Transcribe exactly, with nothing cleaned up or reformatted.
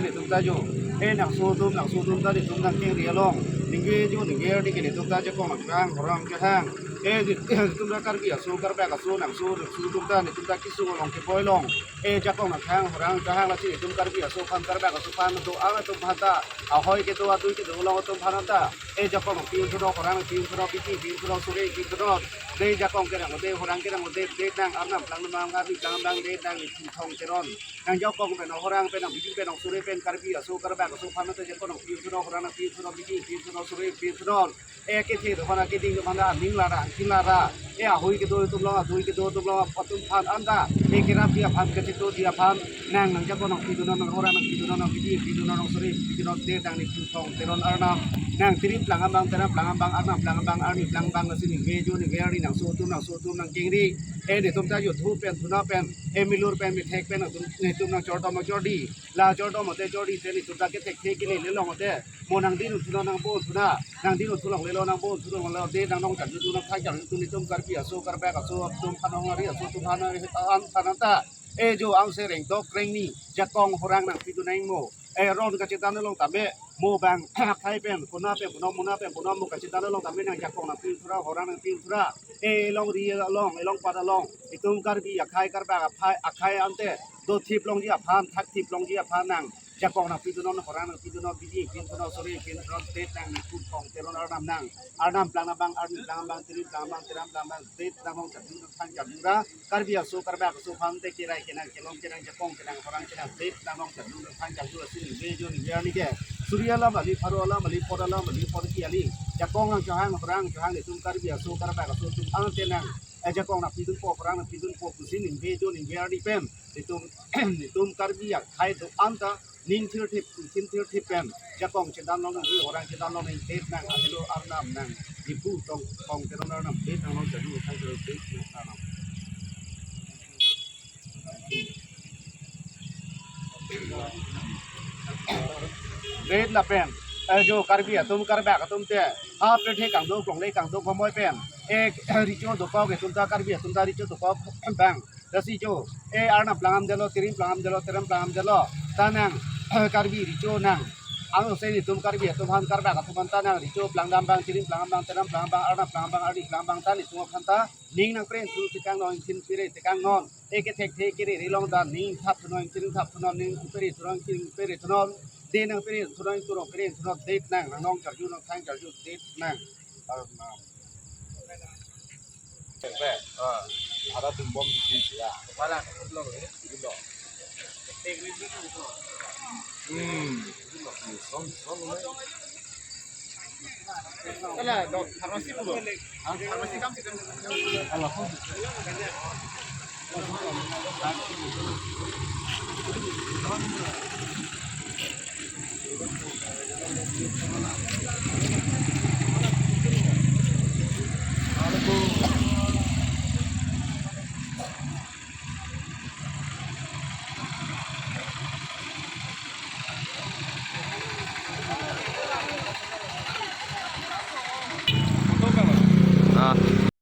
ningve netum ta jo. E nangso atum, nangso atum ta netum nangkengri along ningve jo, ningve arni ke netum ta jakong nangkehang, horang kehang. E netum ta Karbi aso, Karbak aso, nangso, nangso atum ta netum ta kesung along keboi along, e jakong nangkehang, horang kehang, lasi netum Karbi aso aphan, Karbak aso aphan do-an atum aphan ta, ahoi kedo, adui kedo along atum aphan ta, e jakong nangpi-un thunon, horang nangpi-un thunon, bidi pi-un thunon, suri pi-un thunon. De jakong kenang de, horang kenang de, de nang Arnam plang nang, Arni plang nang, de nang Ningthung Teron. Nang jakong pen, horang pen, nang bidi pen, nang suri pen, Karbi aso, Karbak aso aphan ta jakong nangpi-un thunon, horang nangpi-un thunon, bidi pi-un thunon, suri pi-un thunon. E kethe do aphan, keding do aphan, aning lara, angkhin lara. E ahoi kedo atum along, adui kedo atum along, atum aphan anta, e kerapji aphan, kachetongji aphan, nang, nang jakong nangpi thunon, nang horang nangpi thunon, nang bidi pi thunon, nang suri pi thunon, de nang Ningthung Teron Arnam. Nang Tirim plang abang, Teram plang abang, Arnam plang abang, Arni plang abang, lasi ningve jo, ningve arni, nangso atum, nangso atum nangkengri. E netum ta jo thu pen, thuna pen, e milur pen, methek pen, netum, netum nangchordom, nangchordi. La chordom te chordi te netum ta kethekthe kelele along te, mo nangdin-un thunon, nangbo-un thunon, nangdin-un thu longlelo, nangbo-un thu longlelo, de nang nongcharju, nangthang charju, netum Karbi aso, Karbak aso atum aphan, Nongnari aso atum aphan, an aphan ta, e jo angse rengdok rengni jakong horang nangpidun nang mo. E ron kachetan along tame, mo bang akhai pen, kona pen, punon, mona pen, punon, mo kachetan along tame nang jakong nangpi-un thunon, horang nangpi-un thunon. E longri along, e longpat along, itum Karbi akhai, Karbak akhai, akhai ante dothip longji aphan, thakthip longji aphan nang jakong nangpi thunon, horang nangpi thunon, bidi pi thunon, suri pi thunon, de nang Ningthung Teron Arnam nang. Arnam plang abang, Arni plang abang, Tirim plang abang, Teram plang abang, de nang nongcharju, nangthang charju ra, Karbi aso, Karbak aso aphan te kerai kenang, kelong kenang, jakong kenang, horang kenang, de nang nongcharju, nangthang charju, lasi ningve jo, ningve arni ke. Suri alam kali, pharo alam kali, phongo alam kali, phongo kali. Jakong nangkehang, horang kehang, netum Karbi aso, Karbak aso atum ante nang, e jakong nangpidunpo, horang nangpidunpo pusi ningve jo, ningve arni pen, netum, netum Karbi akhai do-an ta, ning thirthip, ning thirthip pen jakong chedan long nang, horang chedan long nang, de nang, ahelo Arnam nang, Ningthung Teron Arnam, de nang nongcharju, nangthang charju, de nang Arnam. Ret lapen, e jo Karbi atum, Karbak atum te, ha pethe kangduk, longle kangduk, homoi pen, e recho dokok, etum ta Karbi atum ta recho dokok bang. Lasi jo, e Arnam plang am detlo, Tirim plang am detlo, Teram plang am detlo, ta nang, e Karbi recho nang. Angse netum Karbi atum aphan, Karbak atum aphan ta nang recho plang dam bang, Tirim plang am bang, Teram plang am bang, Arnam plang am bang, Arni plang am bang, ta netum aphan ta ning nangpre-un thu tekang non, ingkhin pere tekang non. E kethekthe kerere along ta ning thap thunon, ingkhin thap thunon, ning pere thunon, ingkhin pere thunon, de nangpre-un thunon, ingkuro pere thunon, de nang, nang nongcharju, nangthang charju, de nang. Arnam. Ada tumbom di sini ya. Mana? Belum, ya? Belum. Hmm. Son, son, son. Ala, dok, pharmacy pulo. Hah? Pharmacy kam sih kan? Ala, son.